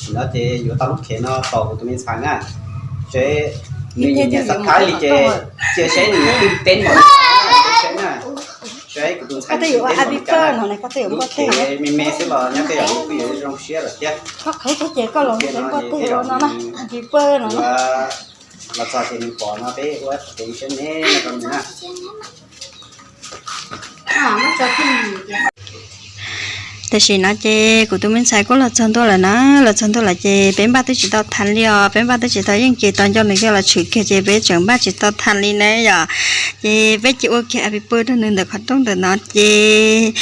Nim no ces yuav tau lub khev no tos kuv tus me ntxhais na, seb nws nyiam nyiam xab thaib li ces cia seb nws yuav twb teb npaum li cas na, saib kuv tus ntxhais nws yuav teb npaum li cas na. Lub khev me me xwb los nyob tej zaum nws kuj yuav zoo siab lawm thiab. Ces no yuav los txog ces nws pom no peb ua kev siab neb no rau nws na. Tam sim no ces kuv tus me ntxhais kuj los txog ntua lawm na, los txog ntua lawm ces peb npaj twb tsis tau thas li os, peb npaj twb tsis tau, yeej ces tos nco nws coj los tshwm kiag ces peb tseem npaj tsis tau thas li na yom. Ces peb cia ua kiag a pi pw rau nws ntawm qhov rooj ntawm no ces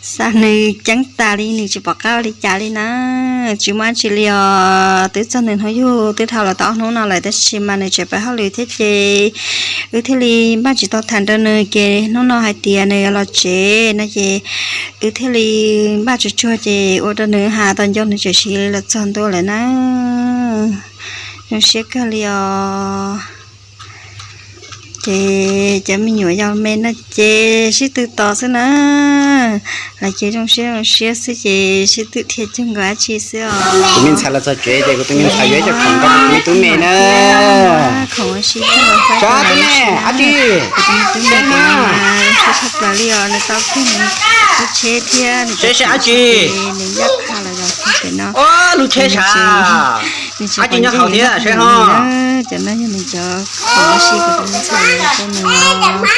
xa nws ceeb tas li, nws tsis pom qab ua li cas li na. Tsis muaj dab tsi li os, twb txog nws hnub yug twb dhau los tau ob hnub no lawm tab sis mas nws tseem pab hauj lwm thiab ces wb thiaj li npaj tsis tau tham rau nws ces hnub no hais tias nws yuav los tsev no ces wb thiaj li npaj tsuag tsuag ces ua rau nws has tos nco nws tseem siv los txog ntua lawm na. Zoo siab kawg li os. Ces cov me nyuam yaus me no ces sib tw tos xwb na, lawv ces zoo siab zoo siab xwb ces sib tw dhia cuag nkaus dab tsi xwb os. Kuv tus me ntxhais los txog tsev ces kuv tus me ntxhais yuav coj khoom rau kuv tus me tub me na. Khoom ua si tag, tub me, ab tsi, kuv tus me tub me ces nws mas zoo siab tshaj plaws li os, nws tau kiag nws lub tsheb thiab nws, seb seb ab tsi, nws ncaj qha los yog kiag pem no. Lub tsheb sav, nws tsis pom ntsej nws noj qab nyob li na. Cov no yog nws cov khoom ua si kuv tus me ntxhais yuav los rau nws os.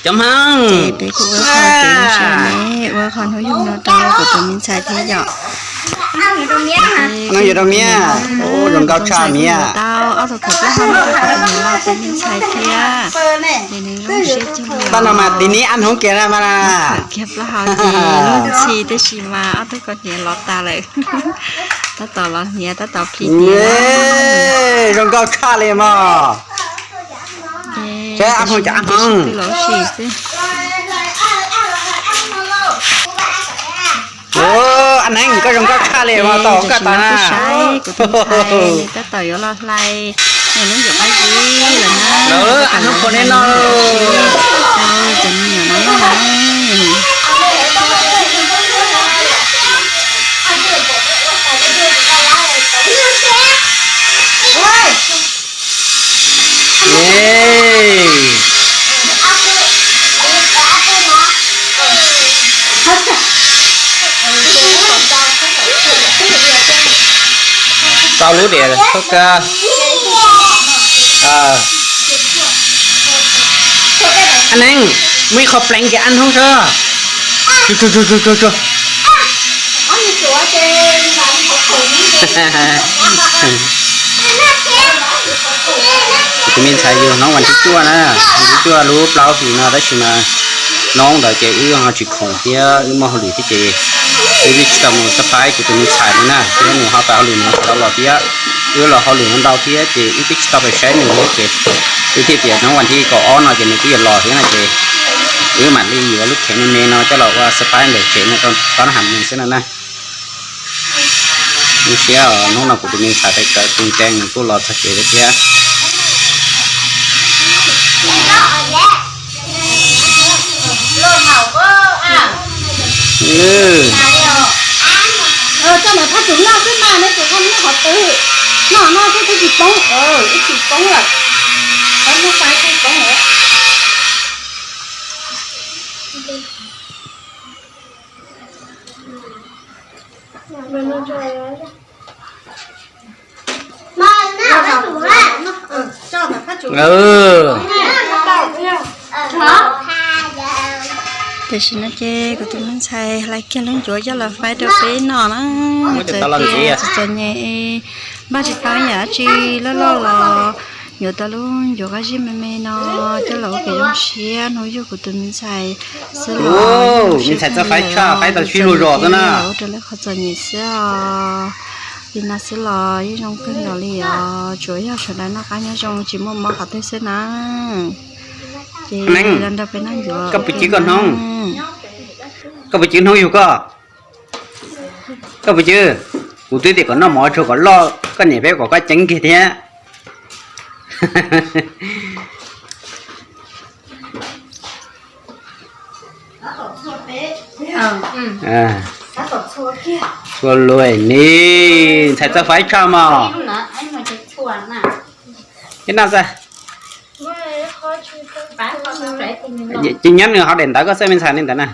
Cov hmoob, ces peb kuj ua qho kev zoo siab ne, ua qho hnub yug no rau kuv tus me ntxhais thiab yom. Hnub yug rau miab, zoo nkauj tshaj miab. Tau ob tug khaws plaub hau no rau kuv tus niam los tus me ntxhais thiab. Ces nws zoo siab cuag li. Tab no mas tis nib ab hmoob kiag na mas na. Kiag plaub hau ces luag ntxhi tib si mas ob tug koj niam los tas lawm. Tab tom los hniav tab tom plhis tias zoo nkauj tshaj li mog. Seb ab hmoob, cov ab hmoob, twb los ua si xwb. Ab Neeb, koj zoo nkauj tshaj li mog, tau koj tas na. Kuv tus ntxhais nws tab tom yuav los hlais nws lub ncuav qab zib lawm na. Lawv ab hmoob pua neb no. Cov me nyuam no noj na. Tau lub diam thub ka. Ab Neeb, muaj ib qho pleev ces ab hmoob sab. Kuv tus me ntxhais yug hnub vas thib cuaj na, vas thib cuaj lub plaub hlis no tab sis mas hnub ntawd ces wb ho tsis khoom thiab wb muaj hauj lwm thiab ces wb twb tsis tau mus surprise kuv tus me ntxhais li na, thiab nws ho pab hauj lwm no tsis tau los thiab, wb los hauj lwm no ntau thiab ces wb twb tsis tau pais saib nws thiab ces wb thiaj tias hnub vas thib kaum ob no ces nws twb yuav los thiab no ces wb mam li yuav lub khev me me no coj los ua surprise ntawm tsev no rau tob na has mus xwb no na. Zoo siab os, hnub no kuv tus me ntxhais tais kawv tus ntee nws kuj los txog tsev lawm thiab. Coj ntawm thaj tswm noj xwb mas neb tus koj noj qhov twg? Noj no twb twb tsis poob, ib tsis poob lawm. Qhov muaj fais twb poob lawm. Tam sim no ces kuv tus me ntxhais hlais kiag lub ncuav coj los faib rau peb noj na. Txawm tias txom txom nyem, npaj tsis tau yam dab tsi loj loj los yuav tau lub ncuav qab zib me me no coj los ua kev zoo siab hnub yug kuv tus me ntxhais xwb los. Me ntxhais txawj faib tshaj, faib tau sib luag zos xwb na. Ua rau lawv qhov txom nyem xwb os. Li no xwb los yeej zoo kawg nkaus li os, tsuas yog sawv daws noj qab nyob zoo tsis muaj mob qhov twg xwb na. Ces los nrog peb noj ncuav. Koj puas cwb koj hnoob? Koj puas cwb hnoob yug koj? Koj puas cwb? Kuv twb tias kom noj mov tsuag kom loj, koj niam peb kom koj ceeb kiag thiab. Ua luaj ni, ntxhais txawj faib tshaj mog. Ib no xwb. Ces nyob nws ho daim ntawv koj xwb me ntxhais li ntawd na.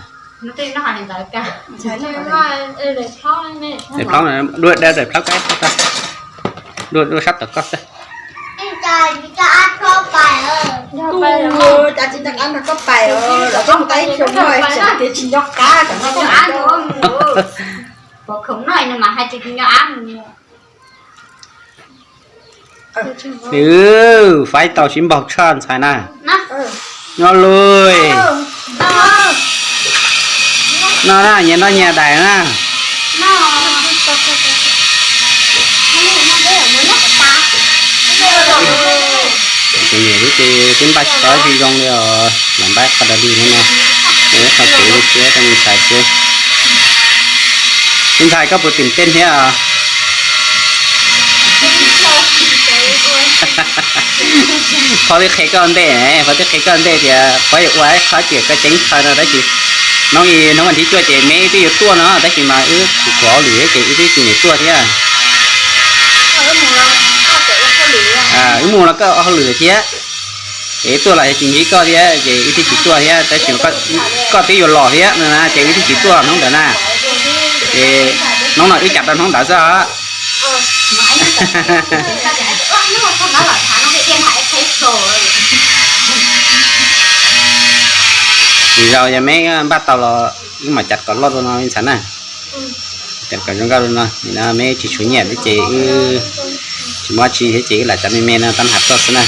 Daim plhaub, dua daim plhaub koj, dua dua sab tom koj xwb. Nws faib tau sib npaug tshaj ntxhais na. Nyob luj. No na, nyias noj nyias daim na. Tus niam twb ces twb npaj tsis tau tsis zoo li os, lam npaj qhov dog dig no no, qhov kev li thiab rau me ntxhais xwb. Me ntxhais koj puas tim tej thiab os? Qhov twb qhia koj ntej, qhov twb qhia koj ntej tias pov yuav ua ib qhov tiam koj ceeb kawg no tab sis hnub ib hnub vas thib cuaj ces me twb yuav tuaj no tab sis mas wb kuv kuv hauj lwm ces wb twb tsis niam tuaj thiab. Wb mus los koj hauj lwm thiab, ces wb tuaj los tsis ntsib koj thiab ces wb twb tsis tuaj thiab tab sis koj twb yuav los thiab no na ces wb twb tsis tuaj hnub ntawd na. Ces hnub no wb cas tau hnub ntawd xwb os. Lwm zaus yog me npaj tau los wb mam cas kom loj dua no me ntxhais na. Cas kom zoo nkauj dua no, nim no me tsis tshuav nyiaj thiab ces wb tsis muaj dab tsi thiab ces wb lam cov me me no tau nrhab toj xwb na.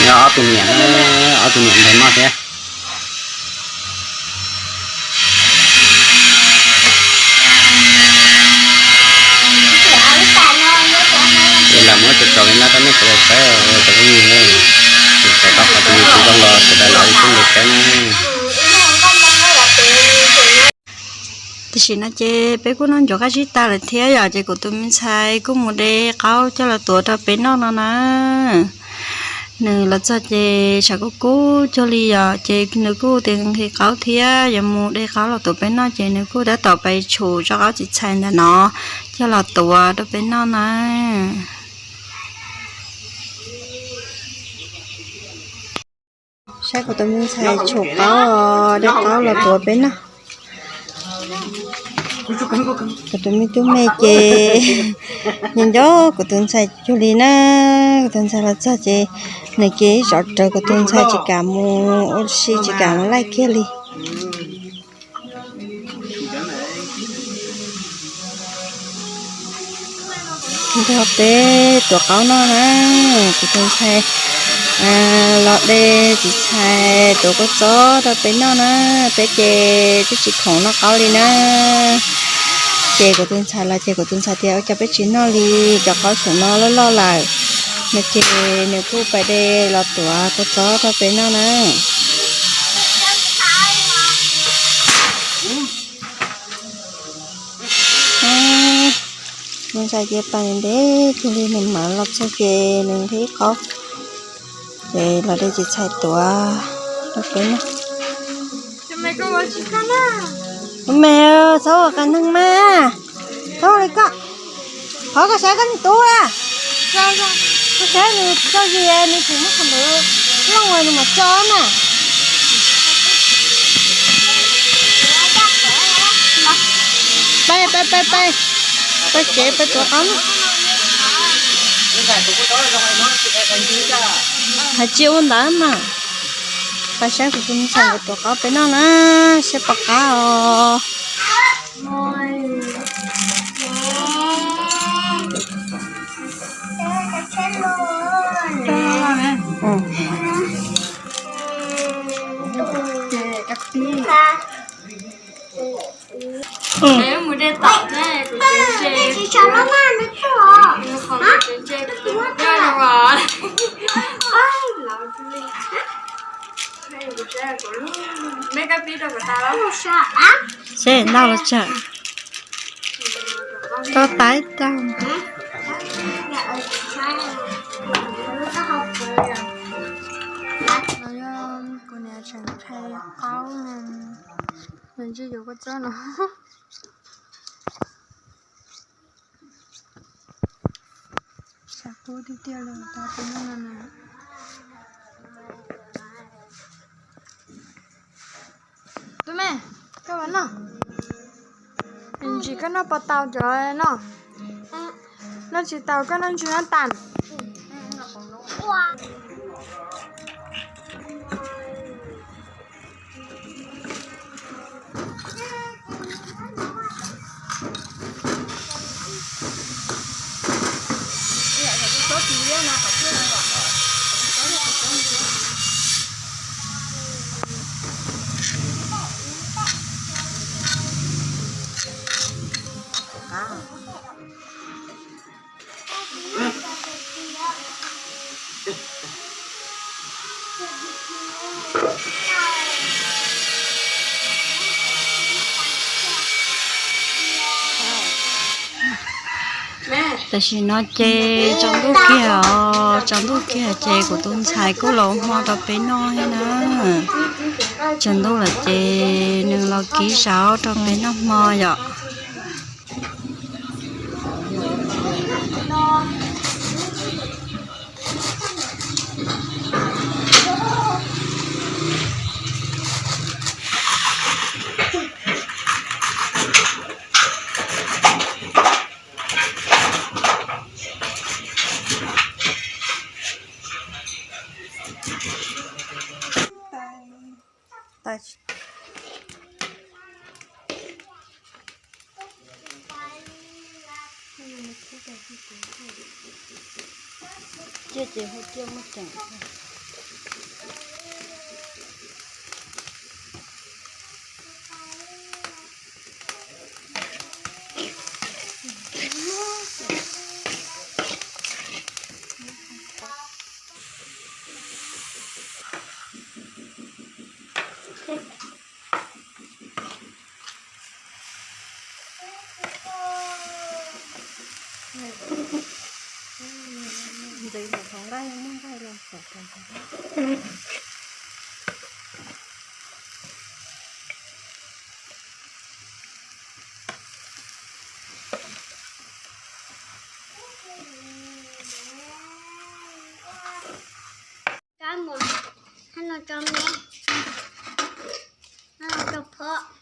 Yog ob tug niam, ob tug niam ntawd noj thiab. Ces lam muab tso tso li no rau nej sawv daws saib, cov phooj ywg, sawv daws tau qhov twg tsis zoo los sawv daws lam ua phooj ywg saib na. Tam sim no ces peb kuj noj ncuav qab zib tag lawm thiab yom, ces kuv tus me ntxhais kuj mus de qaub coj los tuav rau peb noj no na. Nws los txog ces tshav kuj kub cuag li yom, ces nws kuj tias nqhis qaub thiab yuav mus de qaub los tuav peb noj, ces nws kuj tab tom pais tshum tso qaub txiv txhais ntawm no coj los tuav rau peb noj na. Saib kuv tus me ntxhais tshum qaub, de qaub los tuav peb noj. Kuv tus me tub me ces nco nco kuv tus ntxhais cuag li na. Kuv tus ntxhais los txog ces nws cia li zov rawv kuv tus ntxhais tsis kam mus ua si tsis kam mus laij kiag li. Nrog peb tuav qaub noj na, kuv tus ntxhais los de txiv txhais tuav kua txob rau peb noj na, peb ces twb tsis khoom noj qaub li na. Ces kuv tus ntxhais los ces kuv tus ntxhais tias ua cas peb tsis noj li, cov qaub saum no loj loj lawm. No ces nws kuj pais de los tuav kua txob rau peb noj na. Nws ntxhais ces pais ntev cuag li, nws mam los txog ces nws nqhis qaub, ces los de txiv txhais tuav rau peb noj. Me, txhob ua qas neeg mas, txhob li koj. Qhov koj saib koj niag tub a, koj saib nws txoj zis nws tseem muab qhov ntawd looj nws mam tso na. Pais pais pais pais, pais tsev pais tuav qaub na. Hais tsis ua ntawd mas. Pais saib kuv tus me ntxhais nkawd tuav qaub peb noj na, saib puas qab os. Seb ntau los tsam, tau tais tau. Los yog kuv niam tseem qhe qaub no, nws ntsib yuav kua txob no. Xav kub tiag tiag li tau tus no na. Tub me, koj ua noj. Ntsis koj noj puas tau cov no? Noj tsis tau koj noj ntsis noj tas. Tam sim no ces tsaus ntuj kiag os, tsaus ntuj kiag ces kuv tus ntxhais kuj los ua hmo rau peb noj thiab na. Tsaus ntuj lawm ces nws los kib zaub rau peb noj hmo yom. Ciaj ces hu ciaj muaj ceem. Ntxeev ntawm qhov nqaij muaj nqaij los kom tau. Kab mus, hab no tso me, hab no tso phob.